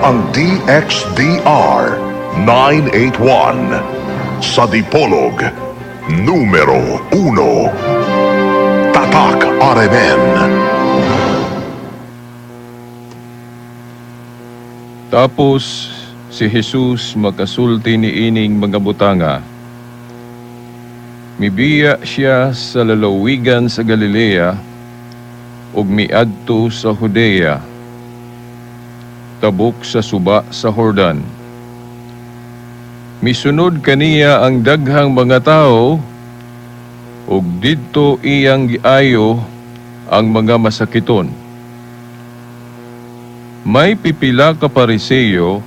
ang DXDR 981 sa Dipolog, numero 1. Tatak RMN. Tapos si Jesus makasulti ni ining mga butanga. Mibiya siya sa lalawigan sa Galilea ug miadto sa Judea, tabok sa suba sa Jordan. Misunod kaniya ang daghang mga tawo ug didto iyang giayo ang mga masakiton. May pipila ka Pariseyo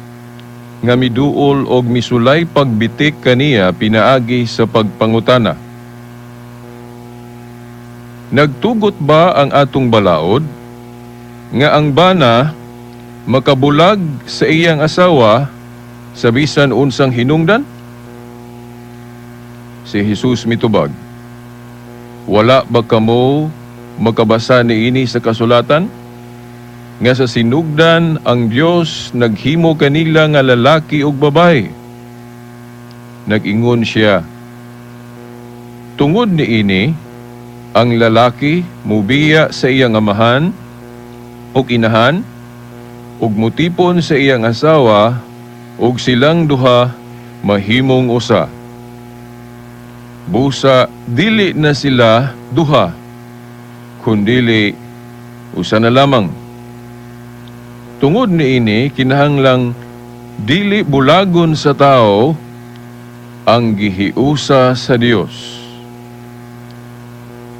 nga miduol og misulay pagbitik kaniya pinaagi sa pagpangutana. Nagtugot ba ang atong balaod nga ang bana makabulag sa iyang asawa sa bisan unsang hinungdan? Si Jesus mitubag, "Wala ba kamo makabasa niini sa kasulatan? Nga sa sinugdan ang Dios naghimo kanila nga lalaki ug babae. Nag-ingon siya, tungod niini ang lalaki mubiya sa iyang amahan ug inahan ug mutipon sa iyang asawa ug silang duha mahimong usa. Busa dili na sila duha, kundili usa na lamang. Tungod niini kinahanglang dili bulagon sa tao ang gihiusa sa Dios."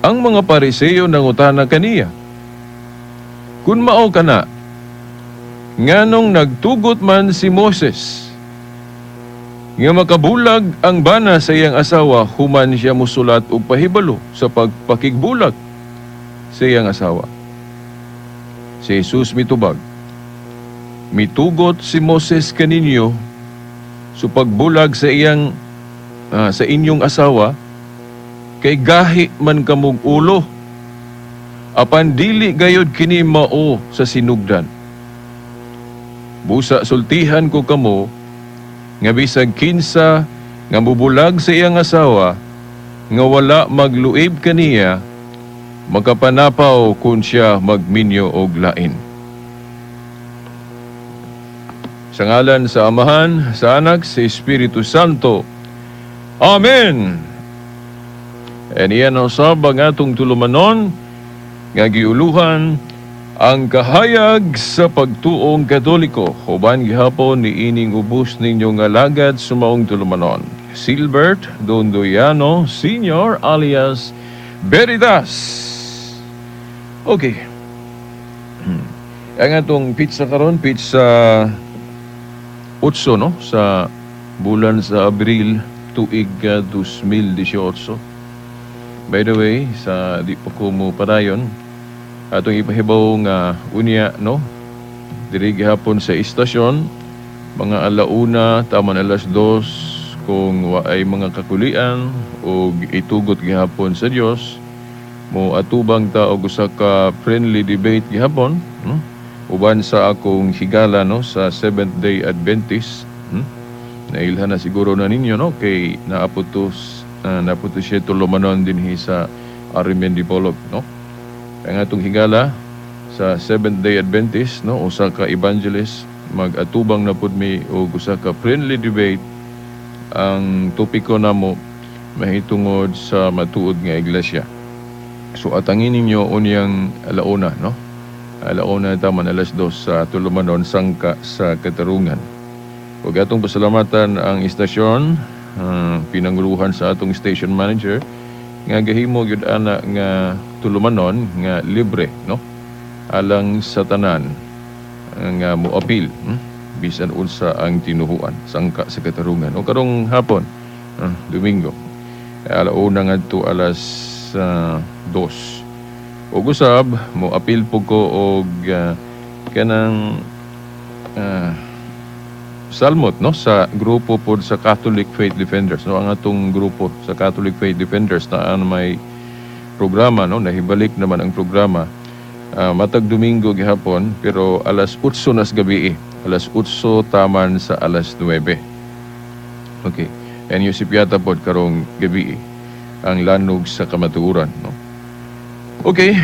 Ang mga Pariseyo nangutana kaniya, "Kun mao kana, nganong nagtugot man si Moses nga makabulag ang bana sa iyang asawa human siya musulat og pahibalo sa pagpakigbulag sa iyang asawa?" Si Jesus mitubag, "Mitugot si Moses kaninyo sa pagbulag sa inyong asawa kay gahi man kamog ulo, apan dili gayod kini mao sa sinugdan. Busa sultihan ko kamo nga bisag kinsa nga mubulag sa iyang asawa nga wala magluib kaniya, makapanapaw kun siya magminyo og lain." Sa ngalan sa Amahan, sa Anak, sa Espiritu Santo. Amen! And iyan ang usab ang atong tulumanon nga giuluhan ang kahayag sa pagtuong Katoliko. Uban gihapon ni ining ubos ninyong alagad sa maong tulumanon, Silbert Dondoyano Senior alias Veritas. Okay. Ang atong petsa karon, petsa 8, no, sa bulan sa Abril, tuig 2018. By the way, sa di pa ko mo padayon, atong ipahibaw nga unya, no, diri gihapon sa istasyon mga alauna taman 2:00, kung waay mga kakulian o itugot gihapon sa Dios, mo atubang ta og usa ka friendly debate gihapon, no, uban sa akong higala, no, sa Seventh Day Adventist. Nailhan na siguro na ninyo, no, kay naaputo siya tulumanon dinhi sa RMN Dipolog, no. Ang atong higala sa Seventh Day Adventist, no, usa ka evangelist, mag-atubang na pud mi og usa ka friendly debate. Ang topiko namo mahitungod sa matuod nga iglesia. So atangin ninyo unyang alauna, no, alauna taman 2:00 sa tulumanon sangka sa katarungan. Ug atong pasalamatan ang istasyon, pinanguluhan sa atong station manager nga gahimo gyud ana nga tulumanon nga libre, no, alang sa tanan nga moapil, bisan unsa ang tinuhuan sangka sa katarungan. O karong hapon, Domingo, alauna ngadto 2:00. Ug usab mo apil po ko og kanang salmot, no, sa grupo pod sa Catholic Faith Defenders, no. Ang atong grupo sa Catholic Faith Defenders na ano may programa, no, nahibalik naman ang programa, matag Domingo gihapon pero 8:00 nas gabi. Alas 8 taman sa alas 9. Okay. And Yusip yata pod karong gabi ang Lanog sa Kamatuoran, no? Okay.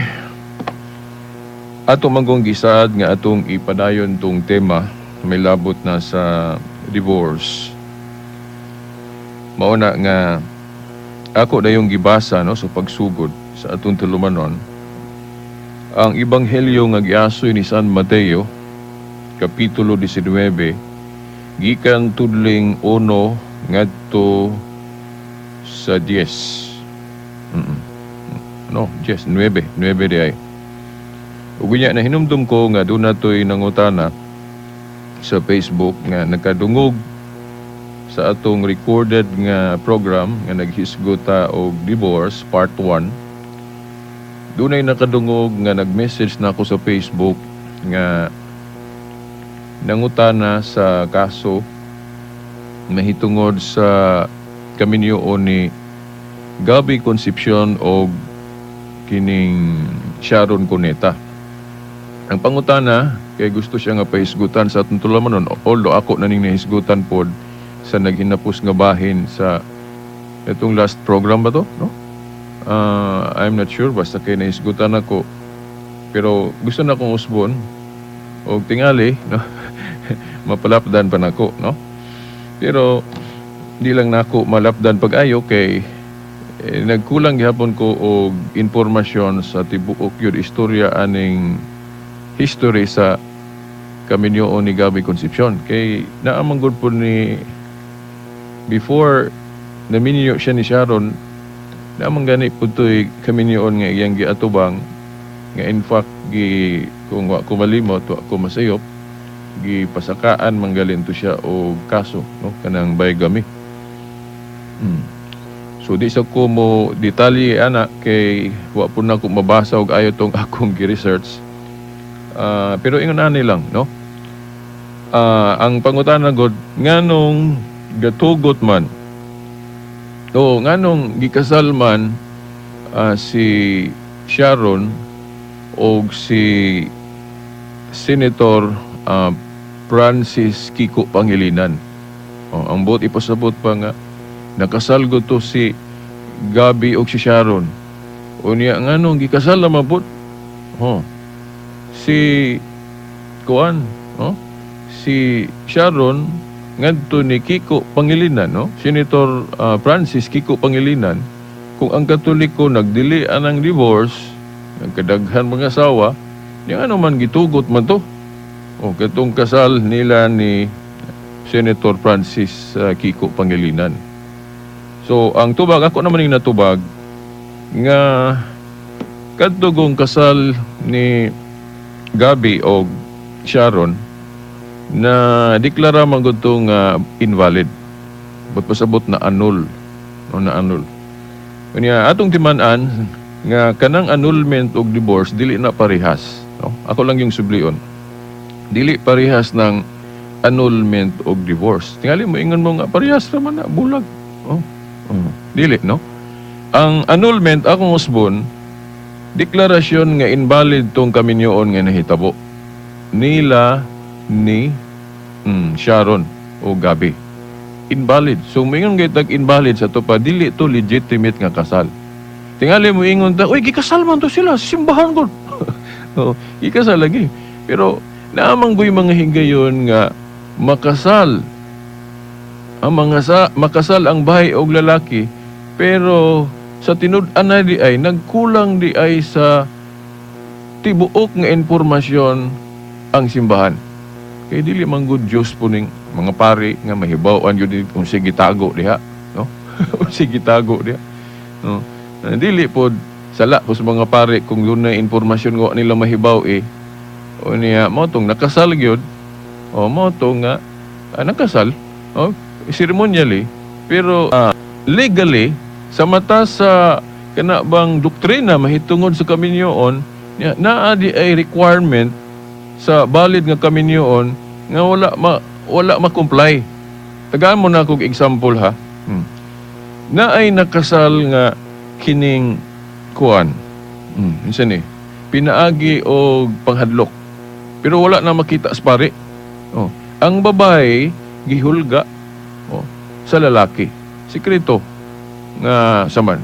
Ato manggong gisaad nga atong ipadayon tong tema may labot na sa divorce. Mauna nga ako dayong gibasa, no, sa pagsugod sa atong tulumanon ang ebanghelyo nga giasoy ni San Mateo, kapitulo 19, gikan tudling 1 ngadto sa 10. No, 10, 9, 9 di ay. Ug unya na hinumdum ko nga doon nato'y nangutana sa Facebook nga nakadungog sa atong recorded nga program nga naghisgot ta og divorce part 1. Dunay nakadungog nga nag-message na ako sa Facebook nga nangutana sa kaso mahitungod sa kaminyoon ni Gabby Concepcion og kining Sharon Cuneta. Ang pangutana kay gusto siya nga pahisgutan sa atong tulamanon, although ako na ning nahisgutan pod sa naghinapos nga bahin sa itong last program ba to, no? I'm not sure, basta kay nahisgutan ako. Pero gusto na akong usbon og tingali, no? Mapalapdan pa nako, no? Pero di lang nako malapdan pag-ayo kay nagkulang gihapon ko og impormasyon sa tibuok yun istorya aning history sa kaminyoon ni Gabby Concepcion. Kay naamang gud po ni before naminyo siya ni Sharon, naamang gani po to'y kaminyoon nga iyang giatubang nga in fact gi kung wa ko malimot, wa ko masayop, gipasakaan manggalin to siya og kaso, no, kanang bigamy. So di sa ko mo detalye ana kay wa po na ko mabasa og ayo tong akong gi-research. Pero ingon ani lang, no? Ang pangutana god, nganong gatugot man o nganong gikasal man si Sharon og si Senator Francis Kiko Pangilinan? Oh, ang buot ipasabot pa nga nakasal gud to si Gabi og si Sharon. Unya nganong gikasal na mabot? Oh. Si kuan, oh? Si Sharon ngadto ni Kiko Pangilinan, no? Senator Francis Kiko Pangilinan, kung ang Katoliko nagdili anang divorce, nagkadaghan mga asawa, niya ano man gitugot man to? O katong kasal nila ni Senator Francis Kiko Pangilinan. So, ang tubag, ako naman yung natubag, nga kadtugong kasal ni Gabi o Sharon na deklara man gud to nga invalid. But pasabot na annul. No, na annul. Unya atong timan-an nga kanang annulment og divorce dili na parehas, no? Ako lang yung sublion. Dili parehas ng annulment og divorce. Tingali mo ingon mo nga parehas raman na, bulag. Oh. Oh. Dili, no? Ang annulment, akong usbon, deklarasyon nga invalid tong kaminyoon nga nahitabo nila ni Sharon o Gabi. Invalid. So moingon kay tag invalid sa to pa, dili to legitimate nga kasal. Tingali mo ingon ta, "Uy, gikasal man to sila sa simbahan gud." Oh, gikasal lagi. Pero naamang goy mga higayon nga makasal ang mga sa makasal ang bahay og lalaki, pero sa tinud-an na di ay nagkulang di ay sa tibuok nga impormasyon ang simbahan. Kay dili man gud Diyos po ning mga pari nga mahibaw-an yun kung sige tago diha, no? Kung sige tago diha. No? Dili po sala po sa mga pari kung doon na impormasyon nga wa nila mahibaw eh. O niya mo tong nakasal gyud. O mo to nga nakasal. O ceremonially, pero legally sa mata sa kana bang doktrina mahitungod sa kaminyoon niya, naa di ay requirement sa valid nga kaminyoon nga wala ma-comply. Tagaan mo na akong example ha. Na ay nakasal nga kining kuan. Minsan eh pinaagi og panghadlok. Pero wala na makita sa pare. Oh, ang babae gihulga, oh, sa lalaki. Sikreto nga saman.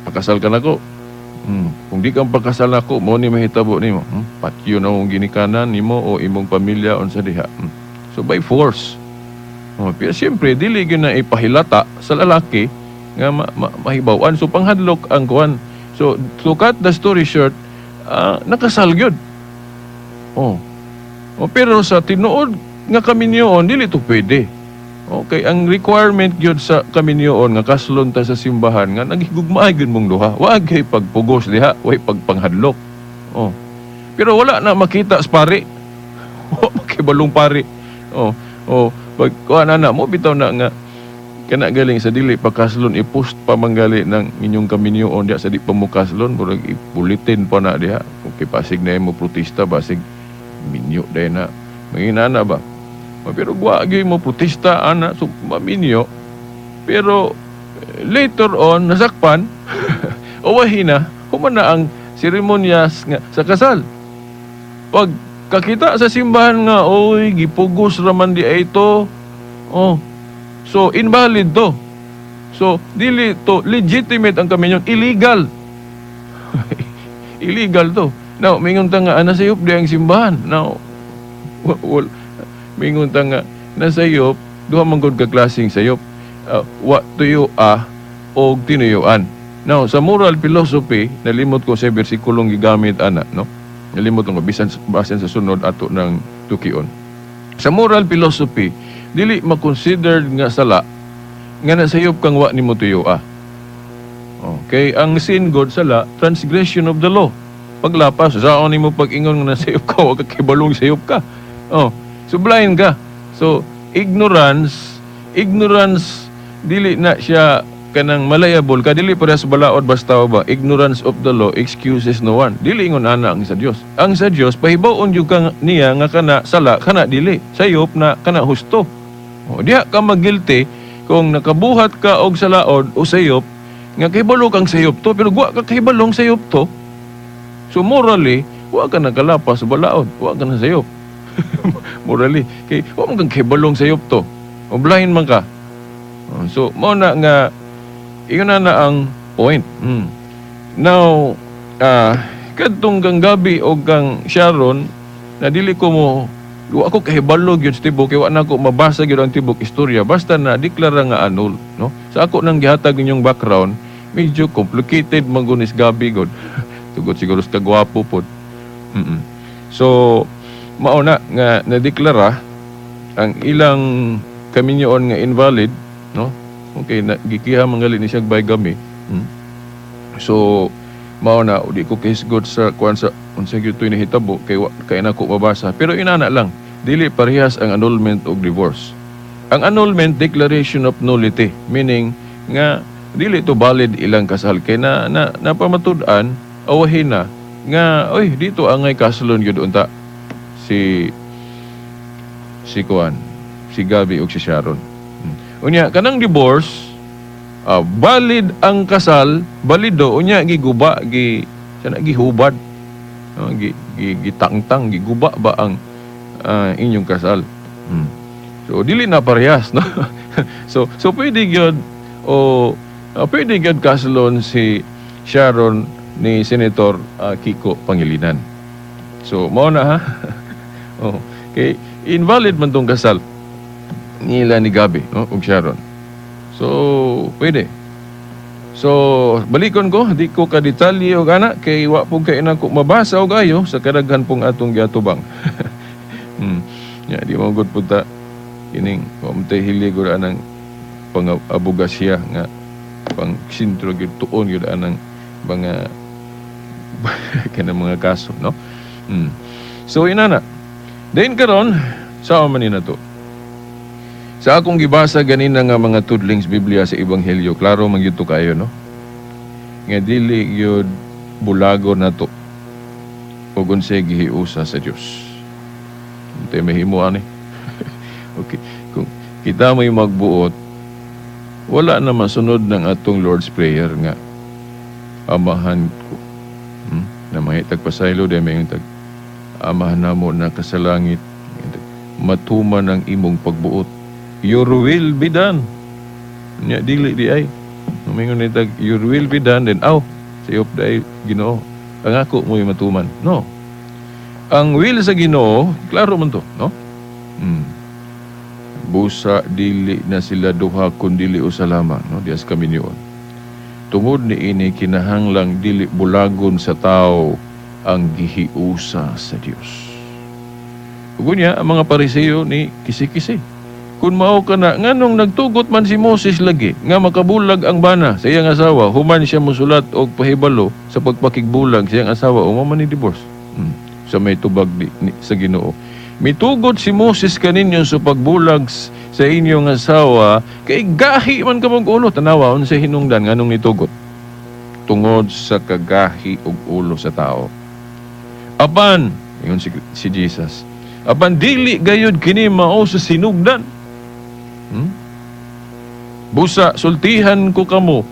Pakasal ka nako. Kung di kang pakasal nako, mo ni mahitabo nimo. Patyo na mong ginikanan nimo o imong pamilya unsa diha. So by force. Oh, pero siyempre dili gyud na ipahilata sa lalaki nga mahibaw-an. So panghadlok ang kuan. So to cut the story short, nakasal gyud. Oh. Oh, pero sa tinuod nga kaminyoon, dili to pwede. Okay, ang requirement gyud sa kaminyoon nga kaslon ta sa simbahan nga naghigugmaay gyud mong duha. Wa kay pagpugos diha, way pagpanghadlok. Oh. Pero wala na makita sa pari. Wa makibalong pari. Oh, oh, pag kuan na mo bitaw na nga kana galing sa dili pakaslon, i-post pa manggali ng inyong kaminyoon diha sa di pa mo kaslon, murag ipulitin pa na diha. Okay, pasig na mo protesta, basig minyo dahil na manginana ba. Pero gwa gyud mo protesta ana, so maminyo, pero later on nasakpan o wahina human na ang seremonyas nga sa kasal. Pag kakita sa simbahan nga, oy, gipugos raman di ay ito. Oh, so invalid to. So dili to legitimate ang kaminyon, illegal, illegal to. Now, mingon ta nga nasayop di ang simbahan. Now, mingon ta nga nasayop, duha man gud ka klaseng sayop. Wa tuyo og tinuyuan. Now, sa moral philosophy, nalimot ko sa versikulong gigamit ana, no? Nalimot ko bisan basin sa sunod ato ng tukion. Sa moral philosophy, dili ma-considered nga sala nga nasayop kang wa nimo tuyo ah. Okay, ang sin god sala, transgression of the law. Paglapas, saan nimo pag-ingon nga nasayop ka, wa ka kibalong sayop ka? Oh, so blind ka. So ignorance, ignorance dili na siya kanang malayable ka, dili parehas balaod basta ba, ignorance of the law excuses no one. Dili ingon ana ang sa Dios. Ang sa Dios, pahibaw-on jud ka niya nga kana sala, kana dili sayop na, kana husto. O, diha ka magilty kung nakabuhat ka og salaod o sayop nga kahibalo kang sayop to, pero wa ka kahibalong sayop to. So morally, wa ka nakalapas sa balaod, wa ka na sayop morally kay wa man kang kahibalong sayop to o blind man ka. Oh, so mao na nga ingon na na ang point. Now, kadtong kang Gabi o kang Sharon na dili ko mo, wa ako kahibalo gyud sa tibok kay wa na ako mabasa gyud ang tibok istorya, basta na deklara nga annul, no? Sa ako nang gihatag ninyong background, medyo complicated man gud ni Gabi gud, tugod siguro sa kagwapo pod. So mao na nga nadeklara ang ilang kaminyoon nga invalid, no? Okay na gikiha man gali ni siya bigamy. So mao na di ko kahisgot sa kuan sa unsa gyud to'y nahitabo kay wa kay nako mabasa, pero inana lang, dili parehas ang annulment og divorce. Ang annulment, declaration of nullity, meaning nga dili to valid ilang kasal kay na napamatud-an awahin na nga oy dito angay kaslon gyud unta si kuan, si Gabi ug si Sharon. Unya kanang divorce, valid ang kasal, balido, unya giguba, gi sana gihubad, no, gi, gi gitangtang, giguba ba ang inyong kasal. So dili na parehas, no? So pwede gyud o pwede gyud kaslon si Sharon ni Senator Kiko Pangilinan. So mao na ha. Oh, kay invalid man tong kasal nila ni Gabi, no, ug Sharon. So pwede. So balikon ko, di ko ka detalye og ana kay wa pud kay na ko mabasa og ayo sa kadaghan pong atong giatubang. Ya, di mo gud punta kining wa man tay hili gud anang pang-abogasya nga pang sentro gyud, tuon gyud anang mga kanang mga kaso, no? So inana. Then karon sa man ni na to. Sa akong gibasa ganina nga mga tudlings Biblia sa Ebanghelyo, klaro man gyud to kayo, no? Nga dili gyud bulago na to ug unsay gihiusa sa Dios. Untay mahimo ani. Okay, kung kita may magbuot, wala na masunod ng atong Lord's Prayer nga Amahan ko. Na mahitag pasaylo di may tag Amahan namo na kasalangit. Matuman ang imong pagbuot. Your will be done. Nya dili di ay. Muingon ni tag "Your will be done," then aw sayop diay, Ginoo. Ang ako mo'y matuman. No. Ang will sa Ginoo, klaro man to, no? Busa dili na sila duha kun dili usa lamang, no? Dias kami niyon. Tungod ni ini, kinahanglang dili bulagon sa tao ang gihiusa sa Dios. Ug unya, ang mga Pariseo ni kisi-kisi. Kung mao ka na, nganong nagtugot man si Moses lagi nga makabulag ang bana sa iyang asawa, human siya musulat og pahibalo sa pagpakigbulag sa iyang asawa, o man ni divorce. Sa may tubag sa Ginoo. Mitugot si Moses kaninyo sa pagbulag sa inyong asawa, kay gahi man kamong ulo. Tanawa, unsa hinungdan nganong nitugot? Tungod sa kagahi og ulo sa tao. Apan, ingon si Jesus, apan dili gayud kini mao sa sinugdan. Busa sultihan ko kamo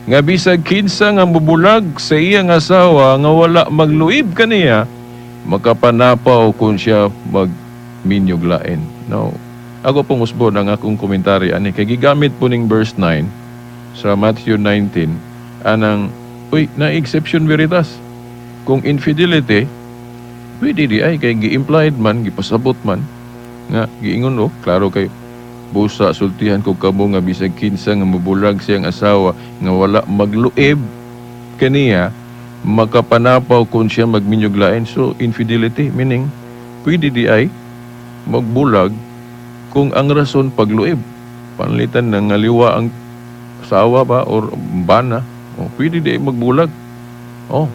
nga bisag kinsa nga mubulag sa iyang asawa nga wala magluib kaniya, makapanapaw kung siya magminyog lain. No. Ako pong usbon ang akong komentaryo ani kay gigamit po ning verse 9 sa Matthew 19 anang, uy, na exception veritas. Kung infidelity, pwede di ay kay gi-implied man, gipasabot man nga giingon, oh, klaro kay busa sultihan ko kamo nga bisag kinsa nga mubulag siyang asawa nga wala magluib kaniya, makapanapaw kung siya magminyog lain. So infidelity, meaning pwede di ay magbulag kung ang rason pagluib. Panalitan na ngaliwa ang asawa ba or bana, oh, pwede di ay magbulag. Oh,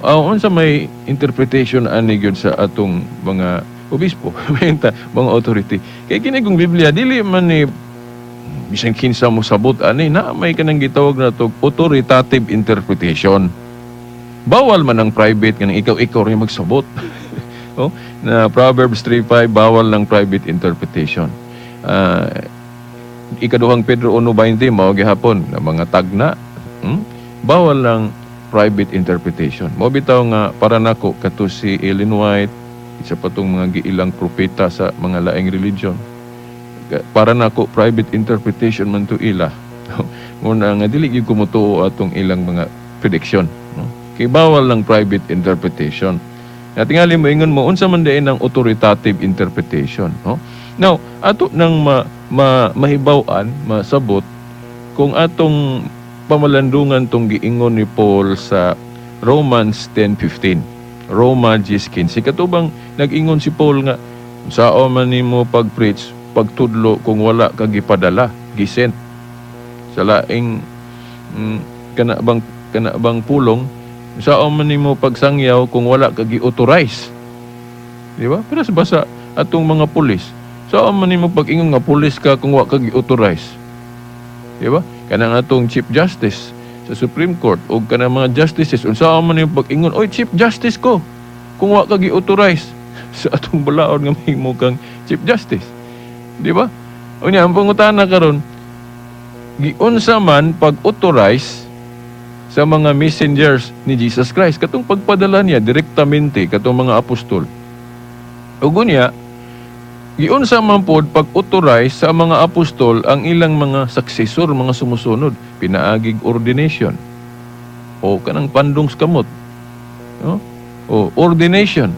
ah, unsa may interpretation ani gyud sa atong mga obispo, mga authority? Kay kini kung Biblia, dili man ni bisan kinsa mo sabot ani na may kanang gitawag na to authoritative interpretation. Bawal man ang private, kanang ikaw-ikaw rin magsabot. Oh, na Proverbs 3:5, bawal ng private interpretation. Ikaduhang Pedro 1:20, mao gihapon na mga tagna, Bawal lang private interpretation. Mao bitaw nga para nako kato si Ellen White, isa pa tong mga giilang propeta sa mga laing religion. Para nako private interpretation man to ila. Muna nga dili gyud ko motuo atong ilang mga prediction, no? Kay bawal lang private interpretation. Na tingali mo ingon mo unsa man diay ang authoritative interpretation, no? Now, ato nang ma mahibaw-an, masabot kung atong pamalandungan tong giingon ni Paul sa Romans 10:15. Roma 10:15. Katubang nag-ingon si Paul nga sao man nimo pag-preach, pagtudlo kung wala ka gipadala, gisent sa laing kana bang pulong, sao man nimo pagsangyaw kung wala ka gi-authorize, di ba? Pero sa basa atong mga pulis, sao man nimo pag-ingon nga pulis ka kung wa ka gi-authorize, di ba? Kanang atong Chief Justice sa Supreme Court o kanang mga justices, unsa man nimo pag-ingon, "Oy, Chief Justice ko," kung wa ka gi-authorize sa atong balaod nga mahimo kang Chief Justice, di ba? Unya, ang pangutana karon, giunsa man pag-authorize sa mga messengers ni Jesus Christ katong pagpadala niya direktamente katong mga apostol? Ug unya, giunsa man pod pag-authorize sa mga apostol ang ilang mga successor, mga sumusunod, pinaagig ordination o kanang pandong sa kamot, no? O ordination.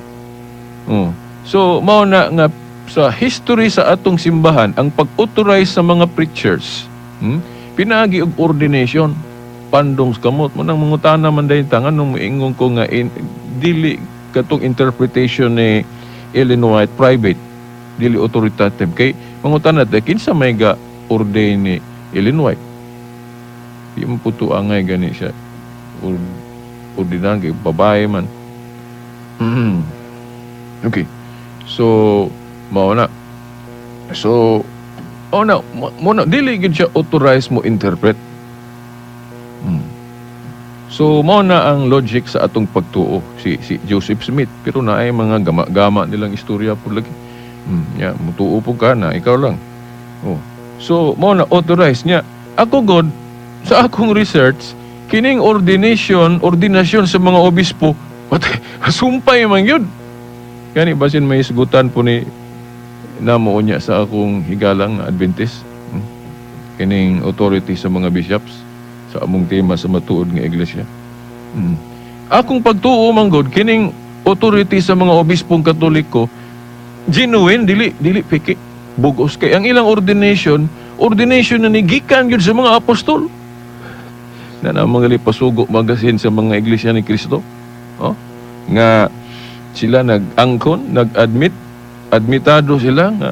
Oh. So mao na nga sa history sa atong simbahan, ang pag-authorize sa mga preachers, pinaagi og ordination, pandong sa kamot. Mo nang mangutana man dayon ta nganong moingon ko nga dili katong interpretation ni Ellen White private, dili authoritative, kay mangutana ta kinsa may ga ordain ni Ellen White. Di mo puto angay gani siya or ordinan kay babae man. Okay. So mao na. So oh na, mo na dili gid siya authorized mo interpret. So mao na ang logic sa atong pagtuo si si Joseph Smith, pero naay mga gama-gama nilang istorya pud lagi. Ya, mutuo po ka na ikaw lang. Oh. So mao na authorized niya. Ako god sa akong research, kining ordination, ordinasyon sa mga obispo, what, sumpay man yun. Gani basin may isgutan po ni Namo unya sa akong higalang Adventist. Kining authority sa mga bishops sa among tema sa matuod nga iglesia. Akong pagtuo man gud, kining authority sa mga obispong Katoliko genuine, dili dili piki, bugos, kay ang ilang ordination, ordination na ni gikan gyud sa mga apostol. Na na mga pasugo magasin sa mga Iglesia ni Cristo. Oh? Nga sila nag-angkon, nag-admit, admitado sila nga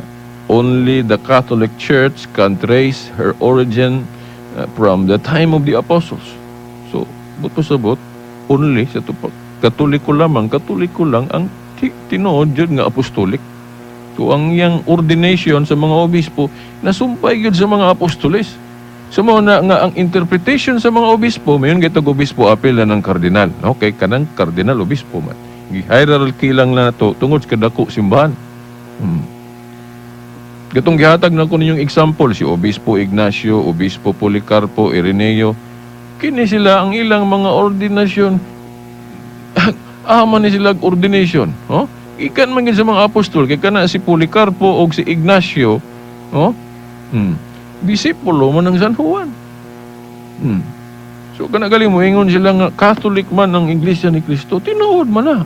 only the Catholic Church can trace her origin from the time of the apostles. So, buto sabot, only sa tupak. Katoliko lamang, Katoliko lang ang tinuod jud nga apostolic. So, ang iyang ordination sa mga obispo, nasumpay gyud sa mga apostoles. So mao na nga ang interpretation sa mga obispo, mayon gitog obispo apil na ng kardinal. Okay, kanang kardinal obispo man. Hierarchy lang na to tungod sa kadako simbahan. Gatong gihatag na ko ninyong example, si Obispo Ignacio, Obispo Policarpo, Ireneo. Kini sila ang ilang mga ordinasyon. Ama ni sila og ordination, oh? Ikan man gyud sa mga apostol kay kana si Policarpo og si Ignacio, oh? Disipulo man ng San Juan. So kana gali mo ingon sila nga Catholic man ang Iglesia ni Cristo, tinuod man na.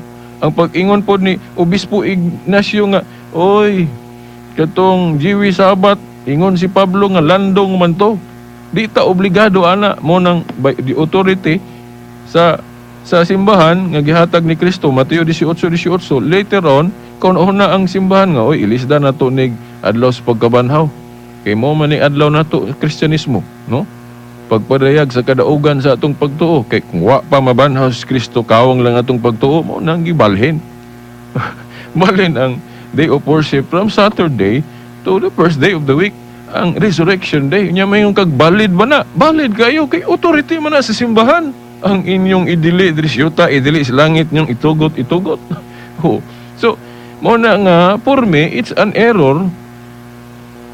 Ang pag-ingon pod ni Obispo Ignacio nga, "Oy, katong Jewish Sabbath, ingon si Pablo nga landong man to. Di ta obligado ana mo nang by the authority sa simbahan nga gihatag ni Kristo, Mateo 18:18." Later on, kung na ang simbahan nga, "Oy, ilisda na to nig adlaw sa pagkabanhaw kay mo man ni adlaw nato Kristyanismo, no, pagpadayag sa kadaugan sa atong pagtuo, kay kung wa pa mabanhaw si Kristo, kawang lang atong pagtuo." Mo nang gibalhin balhin ang day of worship from Saturday to the first day of the week, ang Resurrection Day. Nya may yung kag valid ba na? Valid kayo kay authority man na sa simbahan. Ang inyong idili diri sa yuta, idili sa langit, inyong itugot, itugot. Oh. So, mo na nga for me it's an error.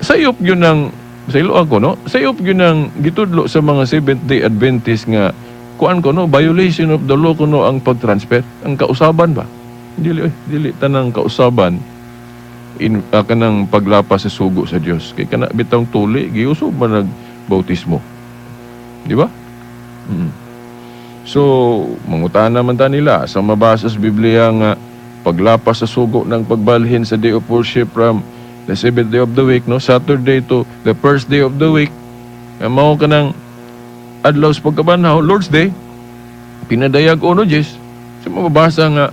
Sayop yun ng sa ilo ako, no, sayop yun ng gitudlo sa mga Seventh Day Adventist nga kuan ko, no, violation of the law kuno ang pag-transfer, ang kausaban ba. Dili oy, dili tanang kausaban in kanang paglapas sa sugo sa Dios, kay kana bitawng tuli giusob man nag bautismo, di ba? So mangutana man ta nila sa mabasa sa Biblia nga paglapas sa sugo ng pagbalhin sa day of worship from the seventh day of the week, no, Saturday to the first day of the week, nga mao kanang adlaw sa pagkabanhaw, Lord's Day, pinadayag ono Diyos, sa mababasa nga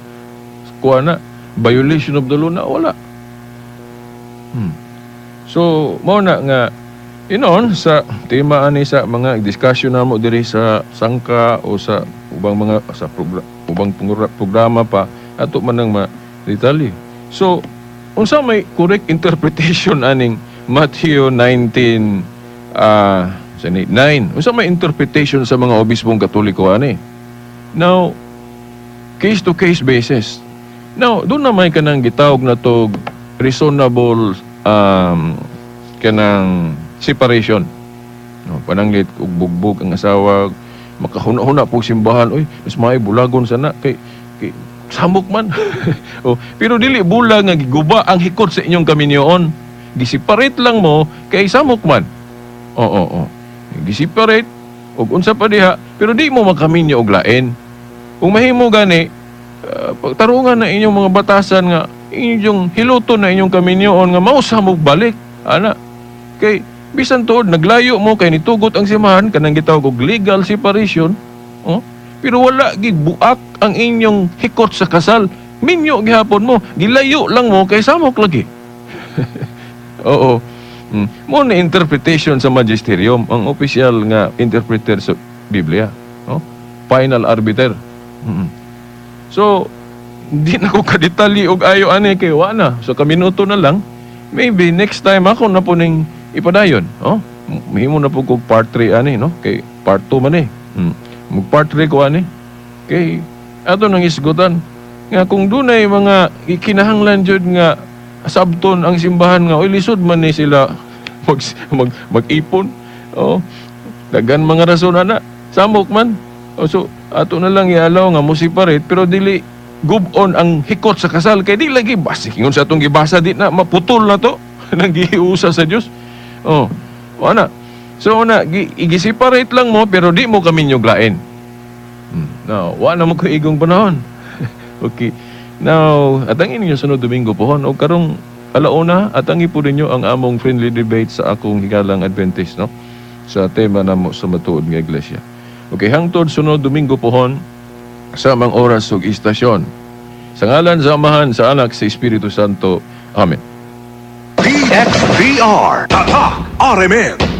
kuha na violation of the law na? Wala. So mao na nga inon sa tema ani sa mga discussion namo diri sa sangka o sa ubang mga sa ubang programa pa ato man ang ma detalye. So unsa may correct interpretation aning Matthew 19 sa 9? Unsa may interpretation sa mga obispong Katoliko ani? Now, case to case basis. Now, doon na may kanang gitawag na to reasonable kanang separation. No, pananglit og bugbog ang asawa, makahuna-huna po simbahan, "Oy, mas may bulagon sana kay samok man." Oh, pero dili bulag nga giguba ang hikot sa inyong kaminyoon. Giseparate lang mo kay samok man. Oo. Giseparate og unsa pa diha, pero di mo makaminyo og lain. Kung mahimo gani, pagtarungan na inyong mga batasan nga inyong hiluton na inyong kaminyoon nga mausa mo balik ana, kay bisan tuod naglayo mo kay nitugot ang simbahan, kanang gitawag og legal separation, oh, pero wala gigbuak ang inyong hikot sa kasal. Minyo gihapon mo, gilayo lang mo kay samok lagi. Oo. Mo na interpretation sa magisterium, ang opisyal nga interpreter sa Biblia, no? Final arbiter. So, hindi na ko kadetalye og ayo ani kay wa na. So kaminuto na lang. Maybe next time ako na po ning ipadayon, oh? Mahimo na po kog part 3 ani, no? Kay part 2 man eh. Mag part 3 ko ani. Kay ato nang isgutan nga kung dunay mga ikinahanglan jud nga sabton ang simbahan nga, "Oy, lisod man ni sila mag, mag mag-ipon." Oh. Daghan mga rason ana. Samok man. O, so ato na lang ialaw nga mo separate pero dili gubon ang hikot sa kasal kay di lagi basig ingon sa atong gibasa, di na maputol na to nang giusa sa Dios. Oh, wala. So na gi-separate lang mo pero di mo kaminyog lain. Now, wa na mo ko igong panahon. Okay. Now, atangin ninyo sunod Domingo pohon o karong alauna, atangi po ninyo ang among friendly debate sa akong higalang Adventist, no? Sa tema namo sa matuod nga iglesia. Okay, hangtod sunod Domingo pohon sa amang oras ug istasyon. Sa ngalan sa Amahan, sa Anak, sa Espiritu Santo. Amen. DXDR. Tatak RMN.